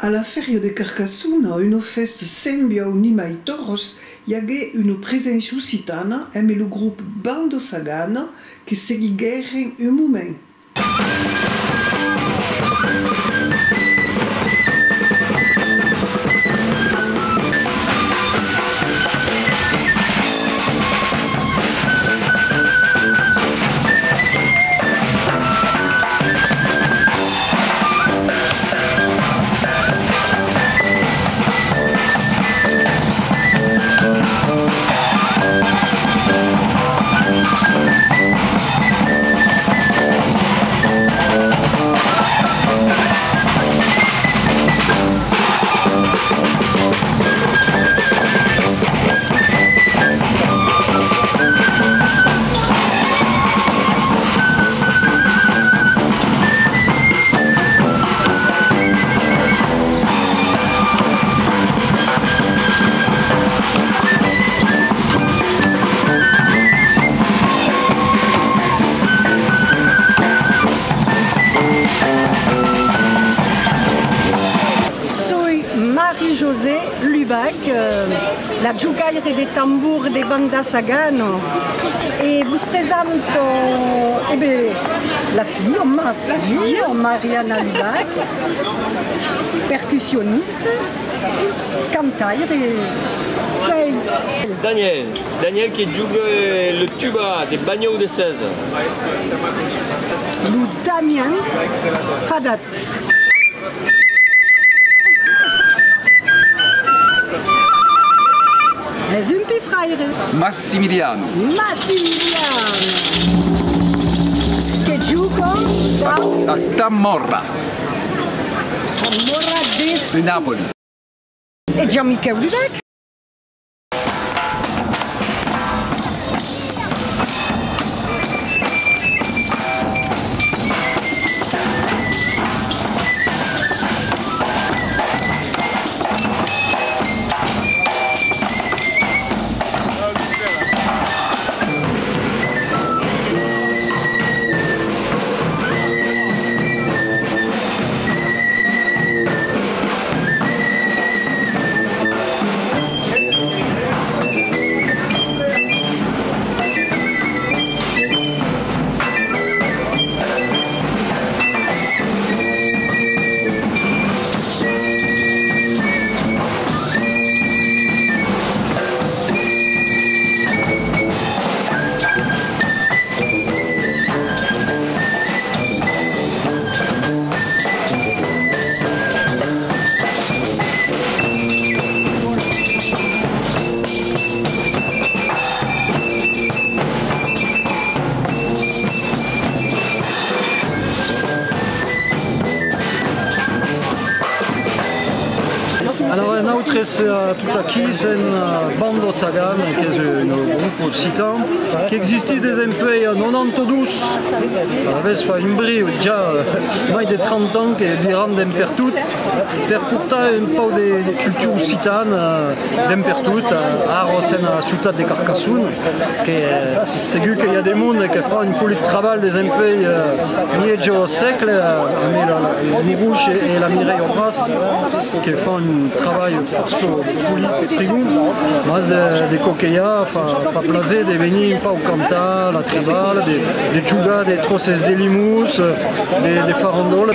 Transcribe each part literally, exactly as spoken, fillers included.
A la Fèria de Carcassona, una fèsta sembla ni mai torrós, i aguèt una preséncia occitana emé lo grop Banda Sagana que seguiguèren un moment. Soi Marie-Josée Lubac, eh, la jogaire de tambor de Banda Sagana, e vos presanto, eh ben, la filha, ma filha, Mariana Lubac, percussionista, cantaire, puèi Daniel, Daniel que juga, eh, le tuba de Banhòu de Sèsa. Lo Damian Fadat. Es un pifraire. Massimiliano. Massimiliano. Que juga dab la Tamorra. Tamorra de... De Napoli. E Jean-Michel Lubac. Alors, nautres, eh, tot aquí, sèm, eh, Banda Sagana, qu'es un grop occitan qu'existís desempuèi nonanta dos. Alavetz fa un briu, ja, eh, mai de trenta ans que viram d'en pertot per portar un pauc de, de cultura occitana, eh, d'en pertot, eh, ara sèm a la ciutat de Carcassona, que, eh, segur que i a de monde que fa un polit trabalh desempuèi, eh, mièja sègle, eh, amb la, la, lo Roche e, e la Mireia Bras, que fa un trabalh fòrça polit e prigond, mas de, de còp que i a, fa, fa plaser de venir un pauc cantar la tribala, de, de jogar de tròces de limós, de, de farandola.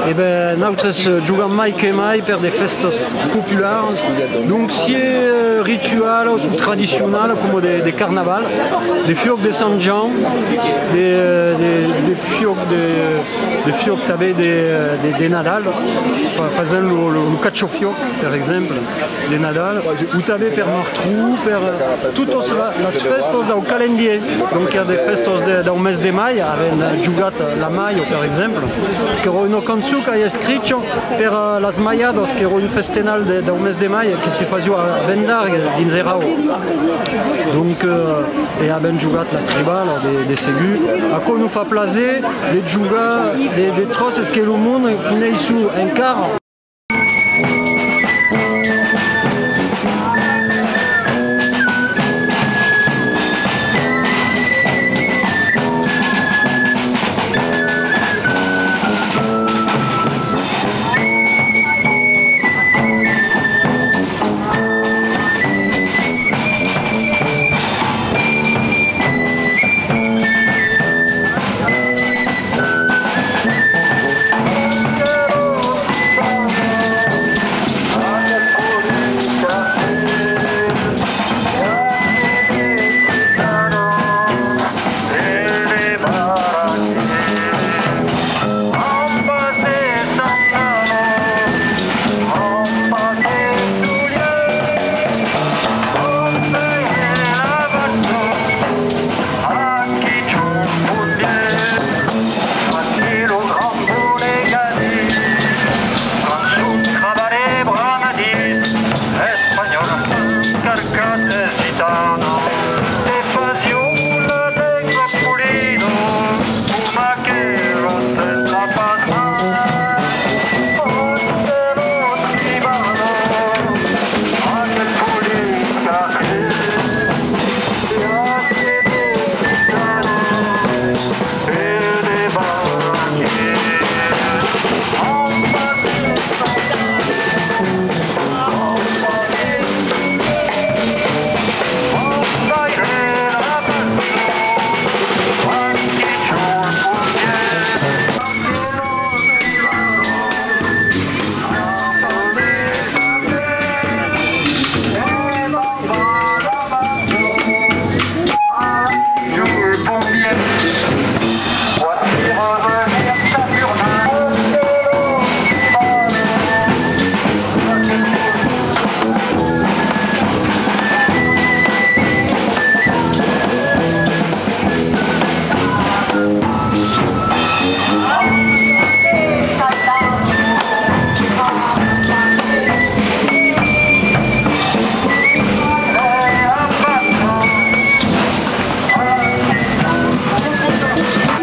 E ben, nautres, eh, jogam mai que mai per de fèstas popularas, donc siá, eh, ritualas o tradicionalas, coma de, de carnaval, de fuòc de Sant Jan, de, eh, de, de fuòc de, de fuòc tanben de, eh, de, de Nadal, fa-, fasent lo, lo, lo cachafuòc, per exemple, de Nadal, o tanben per Martron, per, eh, totas la-, las fèstas dau calendièr. Donc i a de fèstas de, dau mes de mai, avèm, eh, jogat la malha, per exemple, qu'èra una cançon qu'ai escricha per, eh, las malhadas, qu'èra un festenal de, dau mes de mai que se fasiá a Vendargues, dins Erau. Donc, eh, e avèm jogat la tribala, de, de segur. Aquò nos fa plaser de jogar de, de tròces que lo monde coneisson encara.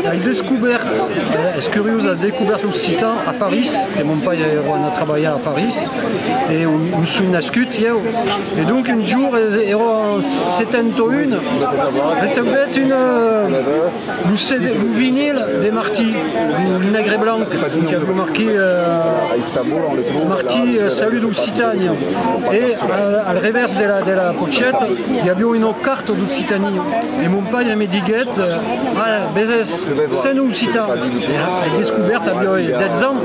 Ai descobèrt, eh, es curiós, ai descobèrt l'occitan a París, que mon paire èra anat trabalhar a París, e ont, ont soi nascut, ieu. E donc, un jorn, es-, èra en setanta un, recebec un, eh, lo C D, lo vinil de Martí, lo Negre Blanc, donc, lo Martí, eh, Martí, eh, Salut d'Occitània. E, eh, al revèrs de la, de la pocheta, i aviá una carta d'Occitània. E mon paire me diguèt, eh, ah, veses, sèm occitans. E ai descobèrt, aviái dètz ans.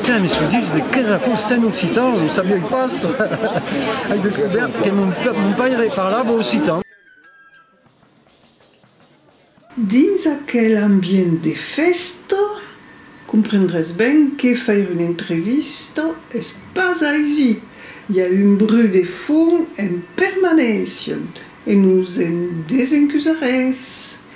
Tiens, me soi dit, de qu'es aquò, sèm occitans? Lo sabiái pas. Ai descobèrt que mon, mon paire parlava occitan. Dins aquel ambient de fèsta, comprendretz ben que faire una entrevista es pas aisit. I a un bruch de fons en permanéncia e nos en desencusaretz.